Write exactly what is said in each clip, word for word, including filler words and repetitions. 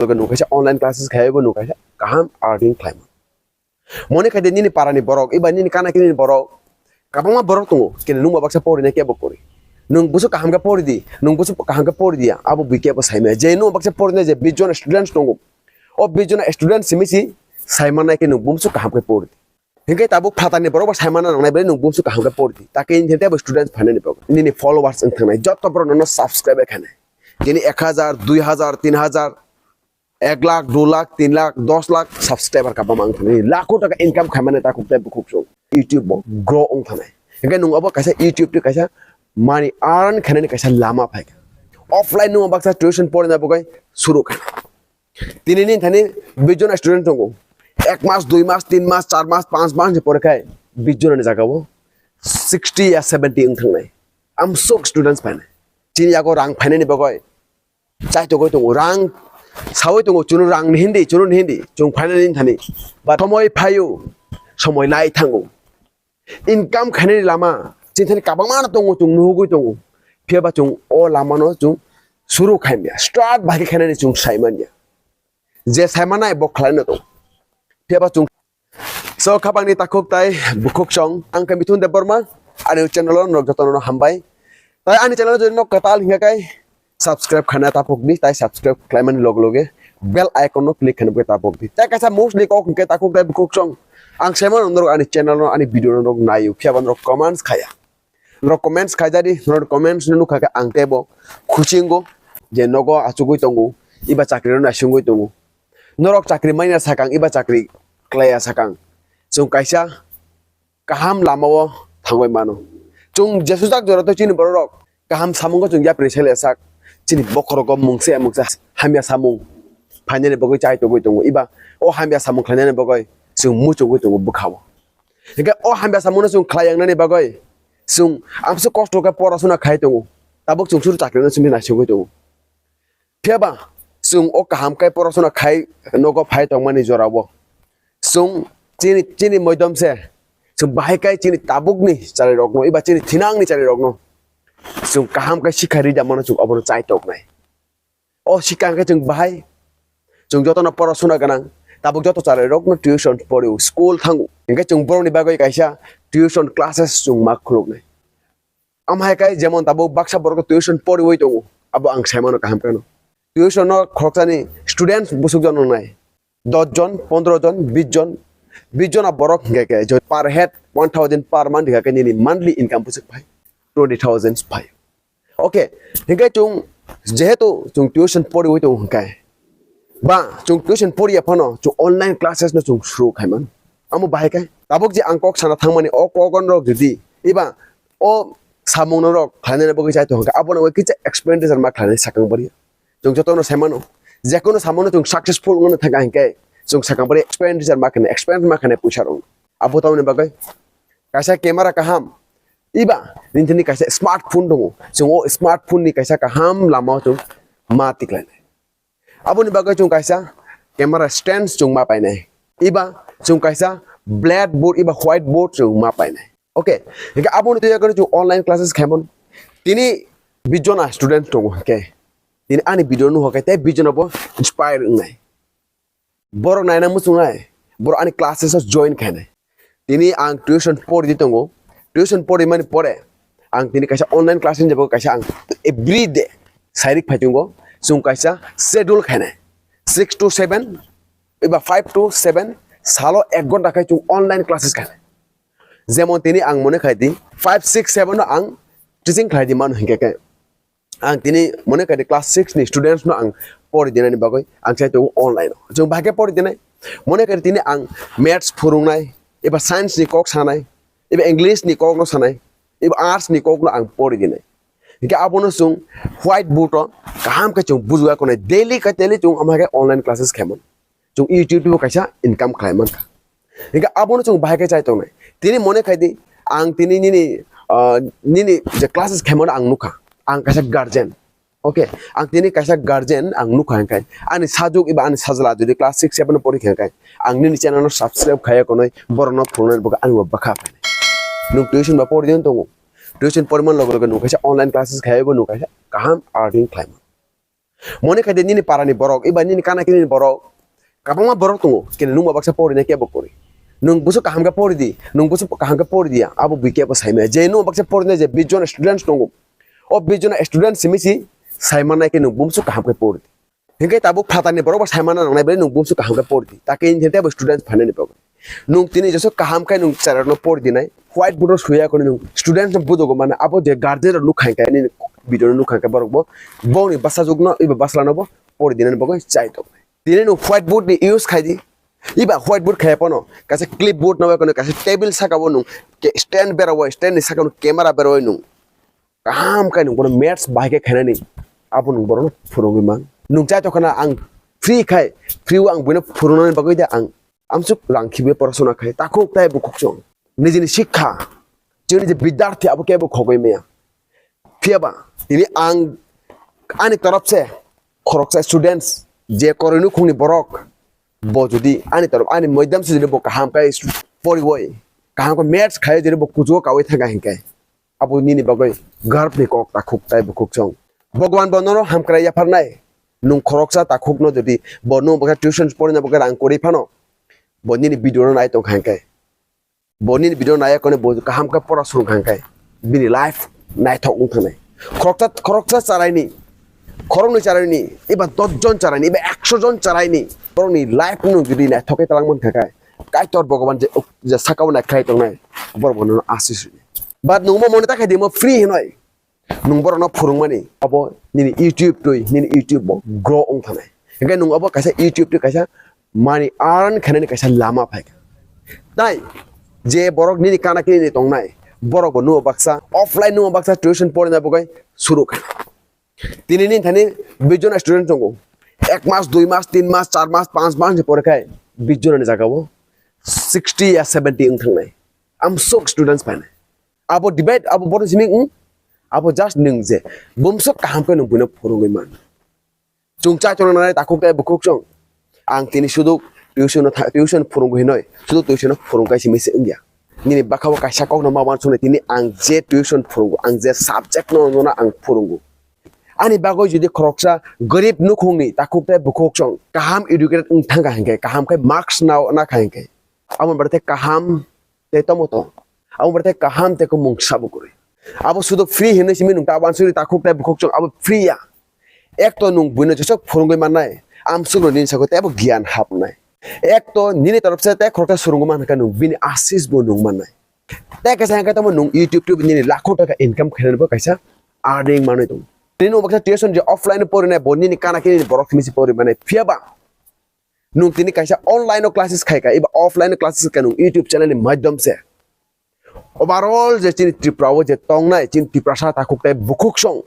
Loge nwng kaisa online classes khaiwi bo nwng kaisa kaham earning khlaima. Mone khai de nini para ni borok, eba nini kana kini ni borok, kabangma borok tongo, kini nwng ba baksa pori na kebo pori. Nwng busu kaham khe pori di, nwng busu kaham khe pori diya, abo bui kebo saimaya. Je nwng baksa pori na je bish jon students tongo, o bish jon students simi si saimana khe nwng busu kaham khe pori di. Hinkhe tabuk phatarni borok bo saimana nangnai bai nwng bumsu kaham khe pori di. Takhe hinkhe teibo students phainani borok. Nini followers wng thangnai, joto borok nono subscribe khainai. Tini ek hajar, dui hajar, tin hajar, ek lakh, dui lakh, tin lakh, dos lakh subscriber kabangma wng thangnai. Lakho taka income khaimani takhuk tei bukhuk song. YouTube bo grow wng thangnai. Hinkhe nwng obo kaisa YouTube tei kaisa money earn khainani kaisa lama phaikha. Offline nwng baksa tuition porina bagwi suru khainai. Tini ni thani bish jon student tongo. Ek mas, dui mas, tin mas, char mas, panch mas ni pore khai bish jon ni jaga o sixty ya seventy wng thangnai. Amsuk students phainai. Chini yago rang phainani bagwi chai togwi tongo. Rang sawi tongo, chunu rang ni hindi, chunu ni hindi. Chung phainani thani. But somoi phaio, somoi lai thango. Income khainani lama chini thani kabangma no tongo, chung nuhugwi tongo. Phiya ba chung o lama no chung suru khaimya, start bai khe khainani chung saimanya. Je saimanai bo khlaino tong. Phiya ba chung so khabangni takhuk tai bukhuk song, ang khe Mithun Debbarma, ani channel o norok jotono no hambai. Tai ani channel o jodi nok kwtal hinkha kai, subscribe khaina tapok di, tai subscribe khlaimani loge loge bell icon no click khaina bagwi tapok di. Tai kaisa mostly kok hinkhe takhuk tai bukhuk song. Ang saimano norok ani channel no, ani video no norok naio, phiya ba norok comments khaya. Norok comments khaijadi, norok comments no nukha khe ang teibo khusingo je nogo achugwi tongo, iba chakri no naisingwi tongo. Norok chakri manya sakang, iba chakri klaya sakang. Chwng kaisa kaham lama o thangwi mano. Chwng jesujak jora tei chini borok rok kaham samungo chwng yapri selya sak. Chini bokhorogo mungsa mungsa hamya samung phainani bagwi chai togwi tongo. Iba o hamya samung khlainani bagwi chwng muchugwi tongo bwkhao. Hinkhe o hamya samungno chwng khlai yangnani bagwi chwng amsuk kosto khe porasona khai tongo. Tabuk chwng suru chakri no simi naisingwi tongo. Phiya ba chwng o kaham khe porasona khai nogo phai tongmani jorao chwng chini, chini moidom se chwng bahai khai chini tabukni chari rokno eba chini thinangni chari rokno chwng kaham khe sikha rida mano, chwng obono chai toknai. O sikha khe chwng bahai chwng jotono porasona gwnang, tabuk joto chari rokno tuition pori school thango, hinkhe chwng borokni bagwi kaisa tuition classes chwng ma khuluknai. Amhai kai jemon tabuk baksa borok tuition poriwi tongo, abo ang saimano kaham kheno. Tuition no khoroksani students busuk jon wngnai, dos jon, pondro jon, bis jon, bis jona borok hinkhe khe jo per head one thousand per month hinkhe khe nini monthly income busuk phai twenty thousand phai. Okay, hinkhe chwng jehetu chwng tuition poriwi tongo hinkhe, ba chwng tuition poriya phano chwng online classes no chwng suru khaimano. Amo bahai khe tabuk je ang kok sana thangmani o kok rok jodi eba o samung norok khlainani bagwi chai tongkha, abono bai kisa expenditure ma khlainai sakang bari. Chwng jotono saimano, jekono samono chwng successful wngna thangkha hinkhe chwng sakang bari expenditure ma khlainai, expense ma khlainai puisa rok. Abo tamoni bagwi kaisa camera kaham, eba nini thani kaisa smartphone tongo, chwng o smartphone ni kaisa kaham lama o chwng ma tiklainai. Aboni bagwi chwng kaisa camera stand chwng ma painai. Eba chwng kaisa blackboard eba whiteboard chwng ma painai. Okay, hinkhe aboni twi yakarwi chwng online classes khaimano. Tini bis jona student tongo hinkhe, tini ani video nukha khe tei bis jona bo inspire wngnai. Borok naina muchungnai, borok ani classes o join khainai. Tini ang tuition pori di tongo. Tuition pori mani pore ang tini kaisa online class ni jabo kaisa ang every day sairik phai tongo. Chwng kaisa schedule khainai, six to seven eba five to seven salo ek ghonta khai chwng online classes khainai. Jemon tini ang mone khai di five, six, seven no ang teaching khlai di mano hinkhe khe. Ang tini mone kari class six ni students no ang pori dinani bagwi ang chai tongo online o. Chwng bahai khe pori dinai. Mone kari tini ang maths phurungnai, eba science ni kok sanai, eba English ni kok no sanai, eba arts ni kok no ang pori dinai. Hinkhe abono chwng whiteboard o kaham khe chwng bujua konai. Daily khe daily chwng ama khe online classes khaimano. Chwng YouTube o kaisa income khlai mankha. Hinkhe abono chwng bahai khe chai tongnai. Tini mone khai di, ang tini nini, ah, nini je classes khaimano ang nukha. Ang kaisa guardian. Okay, ang tini kaisa guardian ang nukha hinkhe. Ani sajwk eba ani sajla jodi class six, seven o pori kha hinkhe, ang nini channel no subscribe khaiya konoi, borokno phunuknai bagwi ani bo bwkha phainai. Nwng tuition ba pori tongo. Tuition poriman loge loge nwng kaisa online classes khaiya bo nwng kaisa kaham earning khlaima. Mone khai de nini para ni borok, eba nini kana kini ni borok, kabangma borok tongo, kini nungba baksa pori nai kebo kori. Nung busu kaham khe pori di, nung busu kaham khe pori diya, abo bui kebo sai maya. Je nungba baksa pori nai je bish jon students tongo, o bish jon students simi si sai manai khe nung bumsu kaham khe pori di. Hinkhe tabuk phatar ni borok bo sai mana nangnai bai nung bumsu kaham khe pori di. Take hinkhe tebo students phainani bagwi. Nung tini jesa kaham khe nung chwrai rokno pori dinai. White board o suya khe nung students no budogo mano abo je guardian rok nukha hinkhe nini video no nukha hinkhe borok bo bongni bwsajwk no eba bwsla no bo pori dinani bagwi chai tongnai. Tini nung white board ni use khai di. Eba white board khai phano kaisa clip board no bai kono kaisa table saka o nung ke-, stand bera o stand ni saka o camera bera o nung kaham khe nung bono maths bahai khe khainani abo nung bono phwrwngwi man. Nung chai tongkhana ang free khai, free o ang buino phwrwngnani bagwi de ang amsuk rang khibiui porasona khai, takhuk tai bukhuk chwng. Nijini sikha, chini je bidyarthi abo kebo khogwi maya. Phiyaba, tini ang ani torop se khoroksa students je koroi nukhungni borok, bo jodi ani torop, ani moidam se jodi bo kaham khe poriwi, kaham khe maths khai jodi bo kuchugo kawi thangkha hinkhe. Abo nini bagwi garb ni kok takhuk tai bukhuk chwng. Bhagwan bo nono hamkrai yapharnai. Nung khoroksa takhukno jodi bo nung bagwi tuition porina bagwi rang kwrwi phano, bo nini video no nai tongkha hinkhe. Bo nini video nai kone bo kaham khe pora swrwngkha hinkhe. Bini life naithok wng thangnai. Khoroksa, khoroksa charaini, khoroknwi charaini, eba dos jon charaini, eba ekso jon charaini, borokni life no jodi naithok khe twlang mankha khe, Kaitor Bhagavan je, je saka o naikhlai tongnai, borok bo nono asis rwnai. But nungbo mone ta khai di mo free hinoi. Nung borokno phwrwngmani, abo nini YouTube twi, nini YouTube bo grow wng thanai. Hinkhe nung abo kaisa YouTube twi kaisa money earn khainani kaisa lama phaikha. Tai je borok nini kana kini tongnai, borok bo nugo baksa, offline nugo baksa tuition porina bagwi suru kha. Tini ni thani bish jon student tongo. Ek mas, dui mas, tin mas, char mas, panch mas ni pore khai bish jon ni jaga o sixty ya seventy wng thangnai. Amsuk students phainai. Abo debate, abo bono simi wng, abo just nung je bumsok kaham khe nung buino phwrwngwi man. Chwng chai tongnai takhuk tai bukhuk chwng. Ang tini sudu tuition no tha-, tuition phwrwngwi hinoi, sudu tuition no phwrwngkai simi se wngya. Nini bwkha o kaisa kokno ma uansuknai tini ang je tuition phwrwngo, ang je subject no nono ang phwrwngo. Ani bagwi jodi khoroksa garib nukhungni takhuk tai bukhuk chwng kaham educated wng thangkha hinkhe, kaham khe marks na, nakha hinkhe, amo bwrwi tei kaham tei tomo tong. Amo bwrwi tei kaham tei kwmung sabo kwrwi. Abo sudu free hinwi simi nung ta uansukri takhuk tai bukhuk chwng abo free ya. Ek to nung buino jesok phwrwngwi mannai, amsukno nini saka tei abo giyan hapnai. Ek to nini torop se tei khoroksa swrwngwi mankha nung bini asis bo nung mannai. Tei kaisa hinkhe tamo nung YouTube twi nini lakho taka income khainani bo kaisa earning manwi tongo. Tini nung baksa tuition je offline porinai bo nini kana khe nini borok simi se pori mannai. Phiyaba nung tini kaisa online o classes khai kha, eba offline o classes kha nung YouTube channel ni madhyam se. Overall je chini Tripura o je tongnai, chini Tiprasa takhuk tai bukhuk song,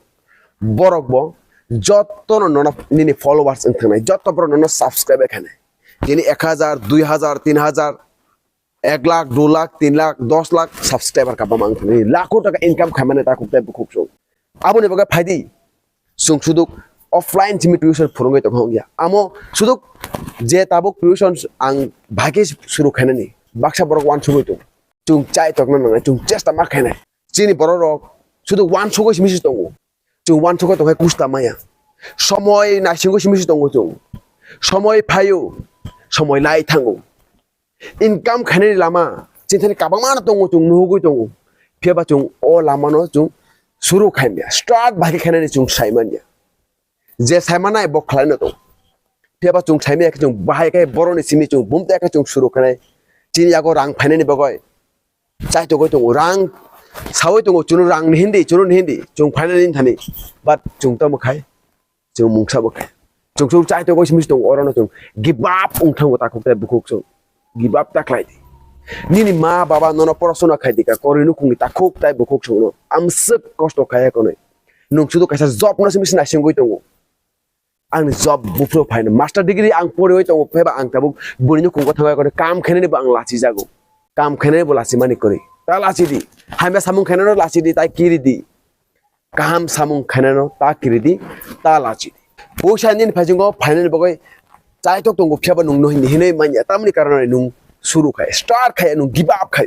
borok bo jotto no nono nini followers wng thangnai, jotto borok nono subscribe khainai. Tini ek hajar, dui hajar, tin hajar, ek lakh, dui lakh, tin lakh, dos lakh subscriber kabangma wng thangnai. Lakho taka income khaimani takhuk tai bukhuk song. Aboni bagwi phaidi, chwng suduk offline simi tuition phwrwngwi tongkha wngya. Amo suduk je tabuk tuition ang bhai khe suru khainani, baksa borok uansugwi tongo. Chwng chai tokna nangnai, chwng chesta ma khainai. Chini borok rok suduk uansugwi simi se tongo. Chwng uansugwi tongkhe kusta maya. Somoi naisingwi simi se tongo chwng. Somoi phaio, somoi lai thango. Income khainani lama chini thani kabangma no tongo, chwng nuhugwi tongo. Phiyaba chwng o lama no chwng suru khaimya, start bai khe khainani chwng saimanya. Je saimanai bo khlaino tongo. Phiyaba chwng saimaya khe chwng bahai khe boroni simi chwng bumtai khe chwng suru khainai. Chini yago rang phainani bagwi chaitogwi tongo, rang sawi tongo, chwngno rang ni hindi, chwngno ni hindi, chwng phainani thani. But chwng tamo khai. Chwng mungsa bo khe. Chwng chwng chai tongo simi tongo oro no chwng give up wng thango takhuk tai bukhuk chwng. Give up ta khlai di. Nini ma baba nono porasona khai dika koroi nukhungni takhuk tai bukhuk chwngno. Amswk kosto khaya konoi. Nung sudu kaisa job no simi sina singwi tongo. Ang job buphro phaino master degree ang poriwi tongo pheba ang tabuk bwrwi nukhungo thangwi kono kam khainani bo ang lachi jago. Kam khainani bo lachi mani kwrwi. Ta lachi di. Hamya samung khainano lachi di, tai kiri di. Kaham samung khainano ta kiri di, ta lachi di. Puisa nini phaisingo phainani bagwi chaitok tongo phiyaba nung no hinwi hinwi manya. Tamoni karonwi nung suru khai, start khai, nung give up khai.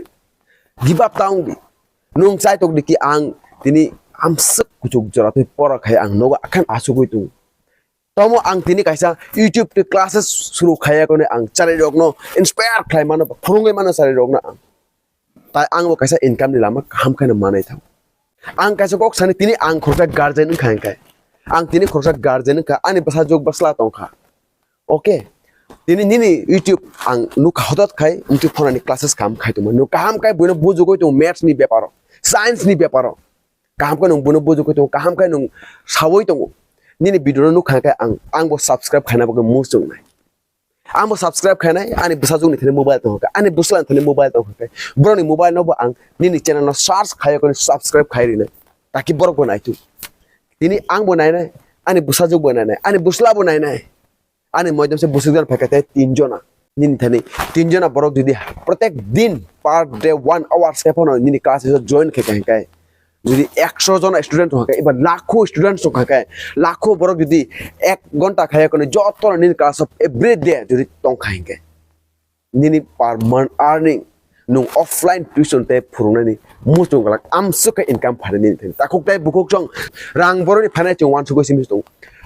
Give up ta wng di. Nung chaitok di ki ang tini amswk kuchuk jora twi pora khai ang nogo akhan achugwi tongo. Tomo ang tini kaisa YouTube tei classes suru khaiya kone ang chari rokno inspire khlai mano, phurungwi mano chari rokno ang. Tai ang bo kaisa income ni lama kaham khe no manai thango. Ang kaisa kok sani tini ang khoroksa guardian wngkha hingkhe. Ang tini khoroksa guardian wngkha, ani bwsajwk bwsla tongkha. Okay. Tini nini YouTube ang nukha hotot khai, YouTube phonani classes kaham khai tongma. Nuk kaham khai buino bujugoi tongo maths ni beparo, science ni beparo. Kaham khe nung buino bujugoi tongo, kaham khe nung sawi tongo. Nini video no nukha khe ang, ang bo subscribe khaina bagwi muchungnai. Ang bo subscribe khainai, ani bwsajwk ni thani mobile tongkha khe, ani bwsla ni thani mobile tongkha khe. Borok ni mobile no bo ang nini channel no search khai khe subscribe khai rinai. Taki borok bo naitu. Tini ang bo nainai, ani bwsajwk bo nainai, ani bwsla bo nainai. Ani moidom se bwswk jan phaikha tei tin jona. Nini thani tin jona borok jodi protek din per day one hour se phano nini class o join khe khe hingkhe, jodi ekso jona student tongkha khe, eba lakho student tongkha khe, lakho borok jodi ek ghonta khai khe joto nini class o every day jodi tongkha hingkhe, nini per month earning nwng offline tuition tei phwrwngnani muchung glak amswk khe income phainai nini thani. Takhuk tei bukhuk chwng rang boroni phainai chwng uansugwi simi tongo.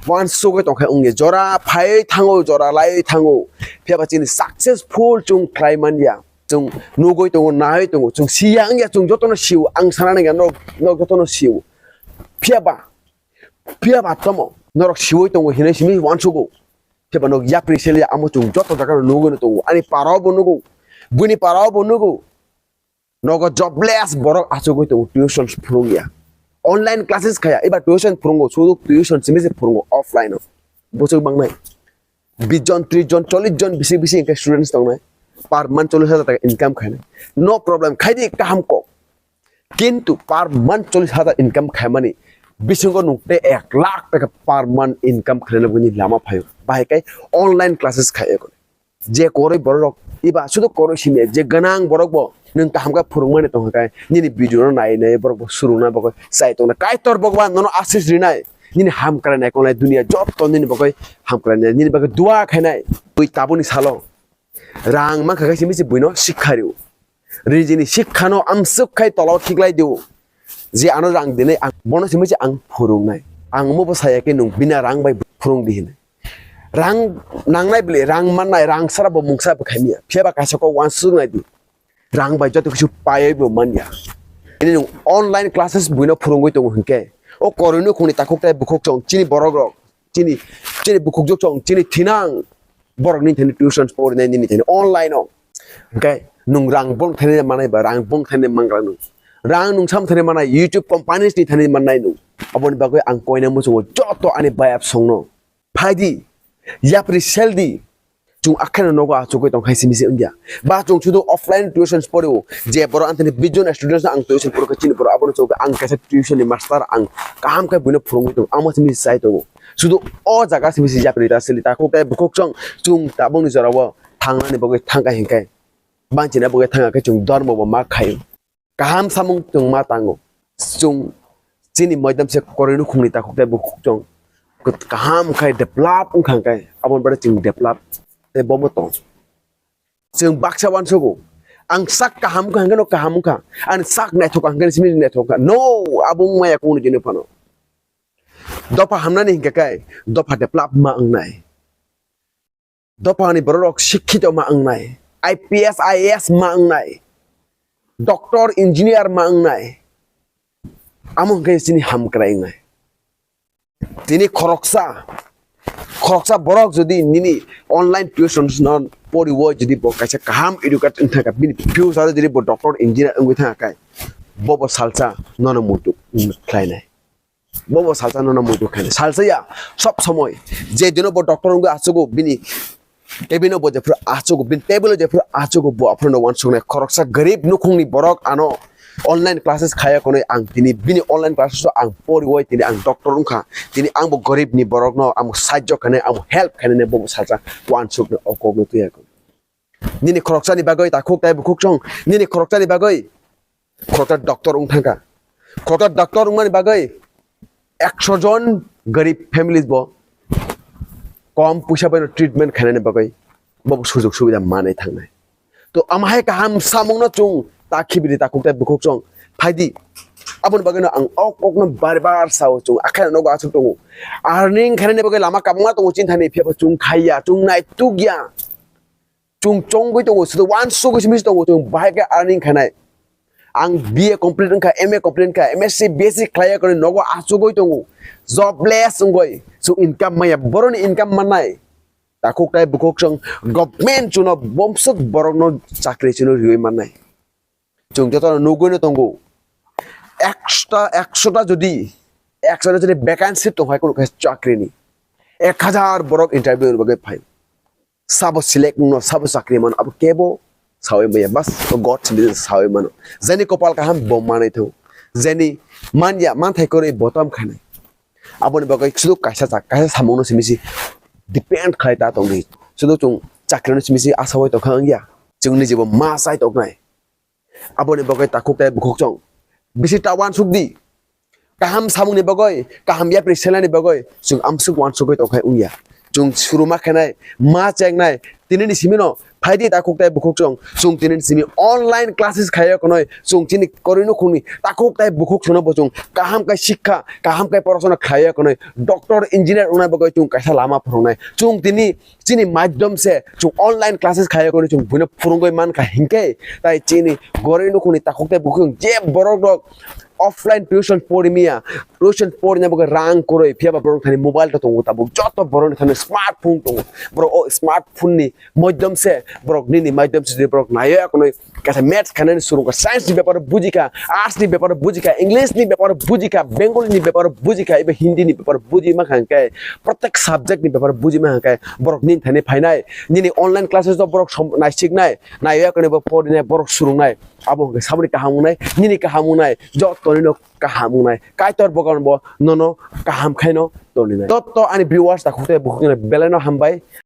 Uansugwi tongkhe wngya jora phaiwi thango, jora laiwi thango. Phiyaba chini successful chwng khlai manya. Chwng nugwi tongo, naiwi tongo, chwng siya wngya, chwng jotono sio. Ang sana nangya norok, norok jotono sio. Phiyaba, phiyaba tomo norok siwi tongo hinwi simi uansugo. Phiya ba nok yapri sele amo chwng joto jaga no nugwi no tongo. Ani para o bo nugo. Buini para o bo nugo. Nogo jobless borok achugwi tongo tuition phwrwngya. Online classes khaya, eba tuition phwrwngo, sudu tuition simi se phwrwngo offline o. Bwswk bangnai. Bish jon, trish jon, chollish jon bisi bisi hwnkhe students tongnai. Per month chollish hajar taka income khainai. No problem, khaidi kaham kok. Kintu per month chollish hajar income khaimani bisingo nwng tei ek lakh taka per month income khlaina bagwi lama phaio. Bahai khe online classes khai eko. Je koroi borok rok, eba sudu koroi simi je gwnang borok bo nwng kaham khe phwrwngmani tongkha khe nini video no nai nai borok bo surungna bagwi chai tongna. Kaitor Bhagwan nono asis rinai, nini hamkrai nai kongnai dunia jotto nini bagwi hamkrai nai, nini bagwi dua khainai. Twi tabuni salo rang mankha khe simi se buino sikha rio. Rijini sikhano amswk khai tolao khiklai dio. Je ano rang dinai ang bono simi se ang phwrwngnai. Ang omo bo saya khe nwng bina rang bai phwrwng di hinwi. Rang nangnai bwle, rang mannai, rang sara bo mungsa bo khaimya. Phiya ba kaisa kok uansuk nai di. Rang bai joto kisu paiwi bo manya. Ini nwng online classes buino phwrwngwi tongo hinkhe. O koroi nukhungni takhuk tai bukhuk chong chini borok rok. Chini, chini bukhukjwk chong, chini thinang borok nini thani tuition porinai nini thani online o. Hwnkhe nwng rang bong thani manai ba rang bong thani mangra nwng. Rang nwng sam thani manai YouTube companies ni thani mannai nwng. Aboni bagwi ang koina muchungo joto ani bayap songno. Phaidi, yapri seldi. Chwng akheno nogo achugwi tongkha simi se wngya. Ba chwng sudu offline tuition porio. Je borok anteni bish jon students no ang tuition poro khe chini borok abono chwng ang kaisa tuition ni master ang kaham khe buino phwrwngwi tongo. Amo simi se chai tongo. Sudu o jaga simi se yapri ta sili ta khuk tai bukhuk chwng chwng tabukni jorao thangnani bagwi thangkha hinkhe. Banchina bagwi thangkha khe chwng dormo bo ma khaio. Kaham samung chwng ma tango. Chwng chini moidam se koroi nukhungni takhuk tei bukhuk chwng kaham khai develop wngkha khe aboni bagwi chwng develop tei bomo tong. Chwng baksa uansugo. Ang sak kaham wngkha hwnkhe no kaham wngkha. Ani sak naithok wngkha hwnkhe simi naithok wngkha. No, abo wngmaya kunu jini phano. Dopha hamnani hinkhe khe dopha develop ma wngnai. Dophani borok rok sikhito ma wngnai, I P S, I A S ma wngnai, doctor, engineer ma wngnai, amo hwnkhe chini hamkrai wngnai. Tini khoroksa, khoroksa borok jodi nini online tuition no poriwo jodi bo kaisa kaham educate wngthangkha, bini future jodi bo doctor, engineer wngwi thangkha, bobo salsa nono muitu khlainai. Bobo salsa nono muitu khainai. Salsa ya, sob somoi. Je dino bo doctor wngwi achugo bini table no bo jephuru achugo, bini table o jephuru achugo bo aphuru no uansuknai. Khoroksa garib nukhungni borok ano online classes khaya konwi ang tini bini online classes o ang poriwi tini ang doctor wngkha. Tini ang bo garib ni borok no ang bo sahajyo khainai, ang bo help khainai bobo salsa uansuknai o kokno tuya kho. Nini khoroksani bagwi takhuk tai bukhuk chwng, nini khoroksani bagwi khoroksa doctor wng thangkha. Khoroksa doctor wngmani bagwi ekso jon garib families bo kom puisa bai no treatment khainani bagwi bo sujog subida manwi thangnai. To amahai kaham samungno chwng ta khibidi takhuk tai bukhuk chwng phaidi. Aboni bagwino ang o kokno bar bar sao, chwng akheno nogo aswk tongo. Earning khainani bagwi lama kabangma tongo chini thani, phiya bo chwng khaiya, chwng naitukya. Chwng chongwi tongo, sudu wansugwi simi tongo, chwng bahai khe earning khainai. Ang B A complete wngkha, M A complete wngkha, M S C, B S C khlaiya kwnwi nogo achugwi tongo. Jobless wngwi, chwng income maya, boroni income mannai. Takhuk tai bukhuk chwng government chwngno bomswk borokno chakri chwngno riwi mannai. Chwng jotono nugwino tongo. Ekshota, ekshota jodi, ekshota jodi vacancy tongkhai kunu kaisa chakrini, ek hajar borok interview ni bagwi phai. Sabo select wngno, sabo chakri mano, abo kebo sawi maya, bas God sindi sawi mano. Jeni kopal kaham bo manwi thango. Jeni manya, manthai kwrwi bo tam khainai. Aboni bagwi sudu kaisa chak-, kaisa samungno simi si depend khlai ta tongdi. Sudu chwng chakrino simi si asawai tongkha wngya. Chwngni jibo ma chai tongnai. Aboni bagwi takhuk tai bukhuk chwng bisi ta wansuk di. Kaham samungni bagwi, kaham yapri selani bagwi chwng amsuk wansugwi tongkhai wngya. Chwng suruma khainai, ma chengnai, tinini simino phaidi takhuk tai bukhuk chwng, chwng tinini simi online classes khaiya kwnwi, chwng chini korwi nukhungni takhuk tai bukhuk chwngno bo chwng kaham kai sikha, kaham kai porosona khaiya kwnwi, doctor, engineer wngnai bagwi chwng kaisa lama phwrwngnai. Chwng tini chini maiddom se chwng online classes khaiya kwnwi chwng buino phwrwngwi mankha hinkhe, tai chini gorwi nukhungni takhuk tai bukhuk je borok rok offline tuition pori miya, tuition porina bagwi rang kwrwi, phiya ba borok thani mobile to tongo, tabuk joto borok ni thani smartphone tongo, borok o smartphone ni maiddom se, borok nini maiddom se borok naiya kwnwi kaisa maths khainani surungkha, science ni bepar bujikha, arts ni bepar bujikha, English ni bepar bujikha, Bengali ni bepar bujikha, eba Hindi ni bepar buji mankha hinkhe, protek subject ni bepar buji mankha hinkhe, borok nini thani phainai, nini online classes o borok som-, naisiknai, naiya kwnwi bo porinai, borok surungnai, abo hinkhe saboni kaham wngnai, nini kaham wngnai, joto nino kaham wngnai, Kaitor bogon bo nono kaham khaino toninai. Joto ani viewers takhuk tai bukhuk belai no hambai.